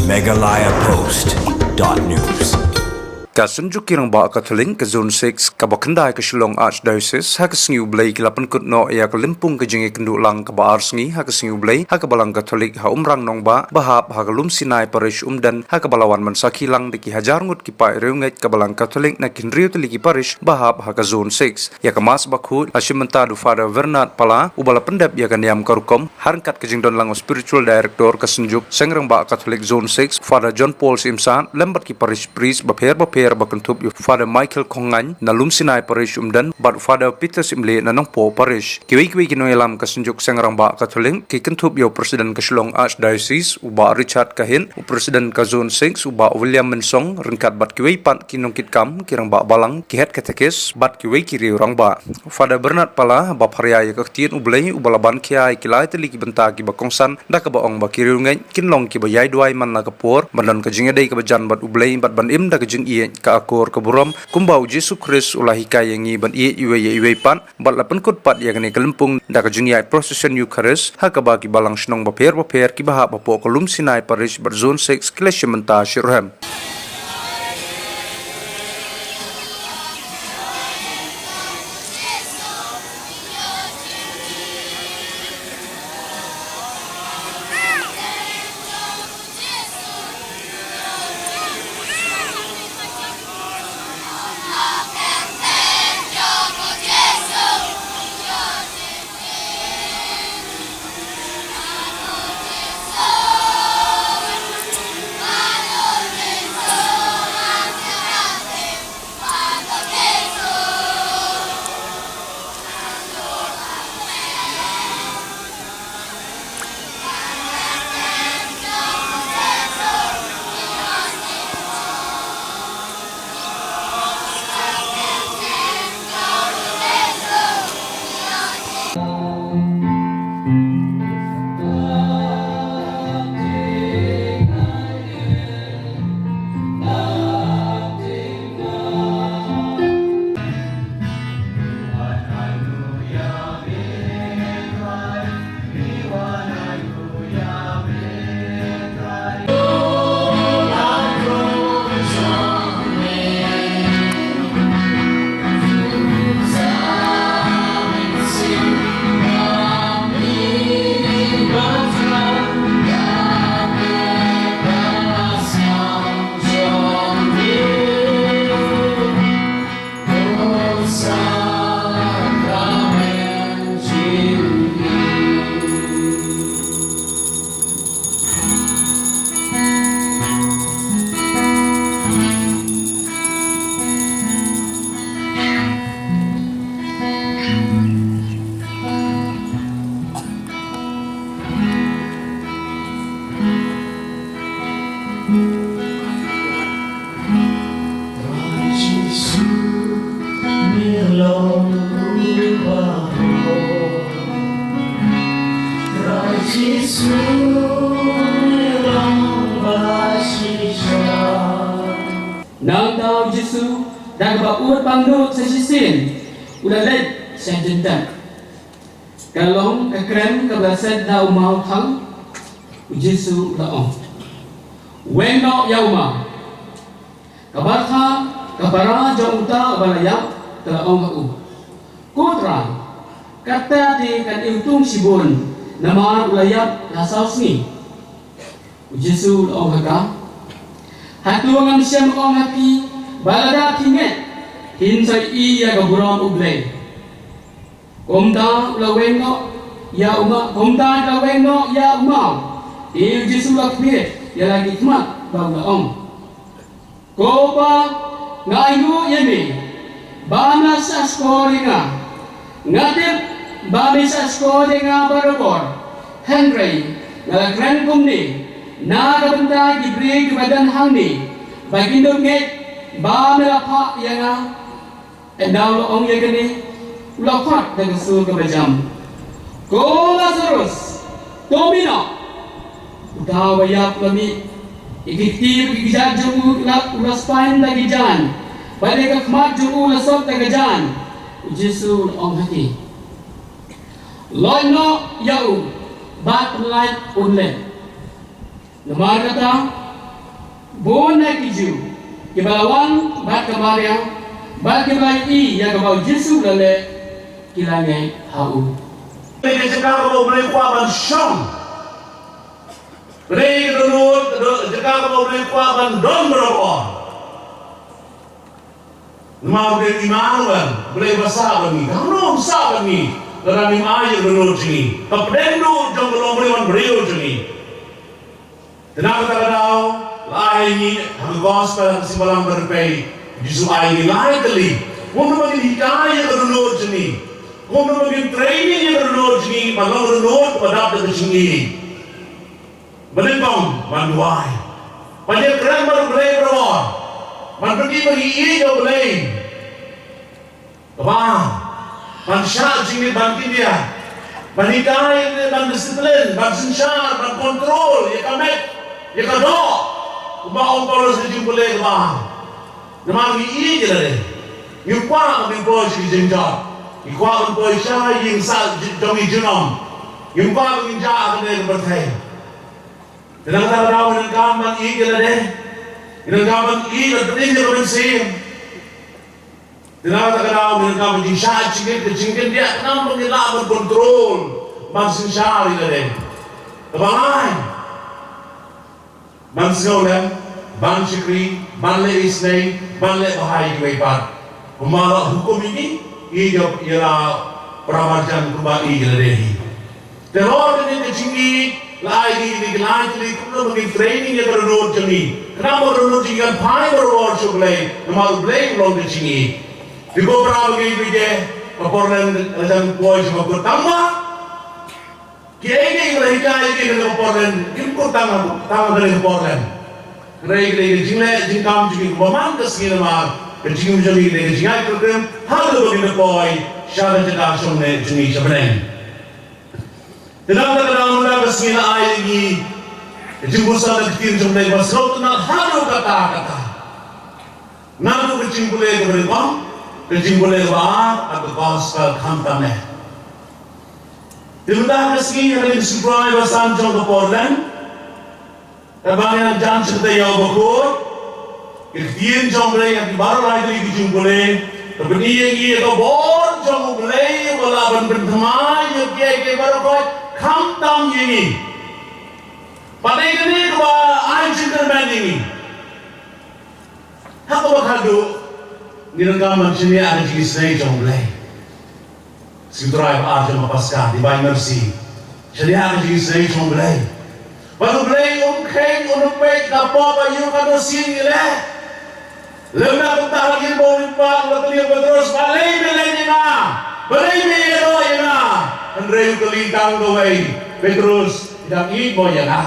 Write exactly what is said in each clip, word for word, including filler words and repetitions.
Meghalaya Post dot news. Ka Synjuk ki Rangbah Katholik ka Zone six kaba khyndai ka Shillong Archdiocese ha ka sngi U Blei ki la pynkut noh ïa ka lympung ka jingïakynduh lang kaba ar sngi ha ka sngi U Blei ha ka Balang Katholik ha Umrang Nongbah ba hap ha ka Lumsinai Parish Umden, ha kaba la wan ban sakhi lang da ki hajar ngut ki paid riewngeit ka Balang Katholik na ki hynriew tylli ki parish ba hap ha ka Zone six. Ïa ka Mass bakhuid la shim bynta da u Father Bernard Pala uba la pyndep ïa ka niam ka rukom, ha ryngkat ka jingdon lang u Spiritual Director ka Synjuk Seng Rangbah Katholik Zone six, Father John Paul Syiemsad, lem bad ki parish priest bapher bapher ba kynthup ïa u Father Michael Khongngaiñ na Lumsinai Parish Umden bad u Father Peter Syiemlieh na Nongpoh Parish. Kiwei kiwei ki nongïalam ka Synjuk Seng Rangbah Katholik ki kynthup ïa u President ka Shillong Archdiocese u Bah Richard Kahit, u President ka Zone six u Bah William Mynsong, ryngkat bad kiwei pat ki nongkitkam, ki rangbah balang, ki head katekis bad kiwei ki riew rangbah. Father Bernard Pala ba pharia ïa ka ktien U Blei uba la ban khia ïa ki lai tylli ki bynta kiba kongsan da kaba ong ba ki riewngeit kin long kiba ïai duwai man la ka por, ban don ka jingïadei kaba jan bad U Blei bad ban im da ka jingïeit, ka akor, ka burom kumba U Jisu Khrist u la hikai ïa ngi ban ïeit iwei ïa iwei pat, bad la pynkut pat ïa kane ka lympung da ka jingïaid procession Eucharist ha kaba ki balang shnong bapher bapher kiba hap hapoh ka Lumsinai Parish bad Zone six ki la shim bynta shitrhem. Nangta u Jisu da kaba ud pangnud sa shisien u la leit sha jyndat. Ka long ka krem kaba la set da u maw thang. U Jisu u la ong, "Weng noh ïa u maw." Ka Martha, ka para jong uta uba la ïap, ka la ong ha u, "Ko Trai, katta te kan iwtung shibun, namar u la ïap la saw sngi." U Jisu u la ong ha ka, "Hato ngam shym ong ha phi ba lada phi ngeit, phin sa ïohi ïa ka burom U Blei?" Kumta u la weng noh ïa u ma, kumta u la weng noh ïa u maw. Te u Jisu u la khmih ïa la ki khmat bad u la ong, "Ko Pa, nga ainguh ïa me ba me la shah shkor ïa nga. Nga tip ba me shah shkor ïa nga barabor. Hynrei nga la kren kumne na ka bynta ki briew kiba don hangne, ba kin dup ngeit ba me la phah ïa nga." Ynda u la ong ïa kane, u la khot da ka sur kaba jam, "Ko Lasarus, to mih noh." Uta uba ïap u la mih, ïa ki kti bad ki kjat jong u la, u la spaiñ da ki jaiñ, bad ïa ka khmat jong u la sop da ka jaiñ. U Jisu u la ong ha ki, "Lait noh ïa u, bad pynlait un leh." Namar kata, Bun na ki Jiw kiba la wan bad ka mariang bad kiba ïohi ïa kaba U Jisu u la leh, ki la ngeit ha u. Ka jaka kaba U Blei u kwah ban shong. Ka dei ka dohnud, ka jaka kaba U Blei u kwah ban don baroh. Namar U Blei u Immanuel, U Blei uba sah bad ngi. Ka hano u sah bad ngi? Lada ngim ai ïa ka dohnud jong ngi. Ka pdeng duh jong ka longbriew ban briew jong ngi. Te na kata ka daw, la ai ngi ha ka gospel, ha ka Sipa Lam ba rpei, U Jisu u ai ngi lai tylli. Kumno ba ngin hikai ïa ka dohnud jong ngi. Kumno ba ngin training ïa ka dohnud jong ngi ban long ka dohnud kaba dap da ka jingïeit. Ba nyngkong ban duwai. Ban ïakren bad U Blei baroh. Ban pyni ba ngi ïeit ïa U Blei. Kaba ar, ban shah jingmut ban kyndiah, ban hikai, ban discipline, ban synshar, ban control ïa ka met, ïa ka doh, kumba ong Paulus ha ka jingpule kaba ar. Namar ngi ïeit ïa lade. Ngim kwah ban poi sha ki jingjop. Ngi kwah ban poi sha ïing sah jong ngi junom. Ngim kwah ban jah ha kane ka pyrthei. Te na kata ka daw ngi donkam ban ïeit ïa lade. Ngi donkam ban ïeit ban pynim ïa ka mynsiem. Te na kata ka daw ngi donkam ban jingshah jingkit, ka jingkyndiah, khnang ba ngin lah ban control, ban synshar ïa lade. Kaba lai, ban sngewlem, ban shakri, ban leh isynei, ban leh bha ïa kiwei pat. Kumba la hukum ïa ngi, ïeit ïa la para marjan kumba ïeit ïa lade hi. Te halor kane ka jingïeit la ai ngi kine ki lai tylli kumno ba ngin training ïa ka dohnud jong ngi. Khnang ba ka dohnud jong ngi kan phai barabor sha U Blei, namar U Blei u long ka jingïeit. Te ko para ba ngi phi de, ka Portland la jan poi sha ka kut tang ba. Kiei kiei ba la hikai ïa ki ha ka Portland, kim kut tang, tang ha kane ka Portland. Hynrei ka dei ka jingleh jingkam jong ngi kumba man ka sngi namar ka jingim jong ngi ka dei ka jingai kyllum, haduh ba ngin da poi sha ka jaka shongneh jong ngi sha bneng. Te na kata ka daw mynta ka sngi la ai ïa ngi ka jingpynsan da ka ktien jong U Blei ba sngewtynnat haduh katta katta. Naduh ka jingpule kaba nyngkong, ka jingpule kaba ar, bad ka gospel khamtam eh. Te mynta ka sngi ha ka jingshakri ba san jong ka Portland, kaba ngi la jan sha kata ïa u bakhuid, ka ktien jong U Blei ha ki baroh lai tylli ki jingpule ka pyni ïa ngi ïa ka bor jong U Blei uba lah ban pynthymmai ïa kiei kiei baroh khoit khamtam ïa ngi. Bad dei kane kaba ai jingkyrmen ïa ngi. Ha kaba khatduh ngi donkam ban shaniah ha ka jingisynei jong U Blei. Sngi Trai ba ar jong ka Paskha, Divine Mercy. Shaniah ha ka jingisynei jong U Blei. Bad U Blei um kheiñ, um peit ka pop aïu katno sien ngi leh. Lymda kumta ha ka ïing ba u Ïingmane u la kylli ïa u Petros, balei me leit ïa nga? Balei me ïehnoh ïa nga? Hynrei u kylli tang kawei, Petros, phi dang ïeit mo ïa nga?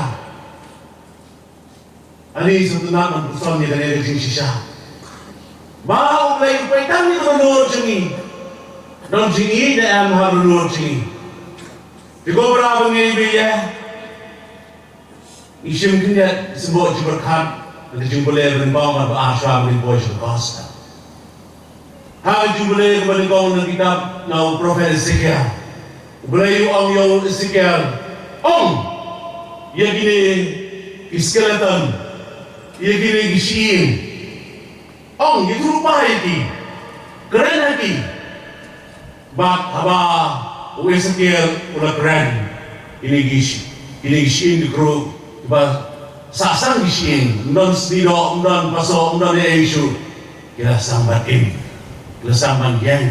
Ani sngewtynnat ban puson ïa kane ka jingshisha. Ba U Blei u peit tang ïa ka dohnud jong ngi. Don jingïeit ne em ha ka dohnud jong ngi. Te ko para bangeit ba ïeit, ngi shim khyndiat symboh jingpyrkhat na ka jingpule ba nyngkong bad ba ar shuwa ba ngin poi sha ka gospel. Ha ka jingpule kaba nyngkong na ka kitab na u prophet Esekiel. U Blei u ong ïa u Esekiel, ong ïa kine ki skeleton, ïa kine ki shyieng. Ong, ïathuhlypa ïa ki. Kren ha ki. Bad haba u Esekiel u la kren, kine ki shi-, kine ki shyieng ki kru, kiba sah san ki shyieng, ym don sniewdoh, ym don pasoh, ym don ei ei shuh. Ki la sdang ban im, ki la sdang ban ïeng,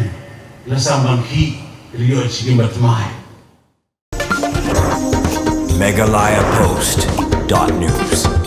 ki la sdang ban khih, ki la ïoh jingim bathymmai. Meghalaya Post dot news.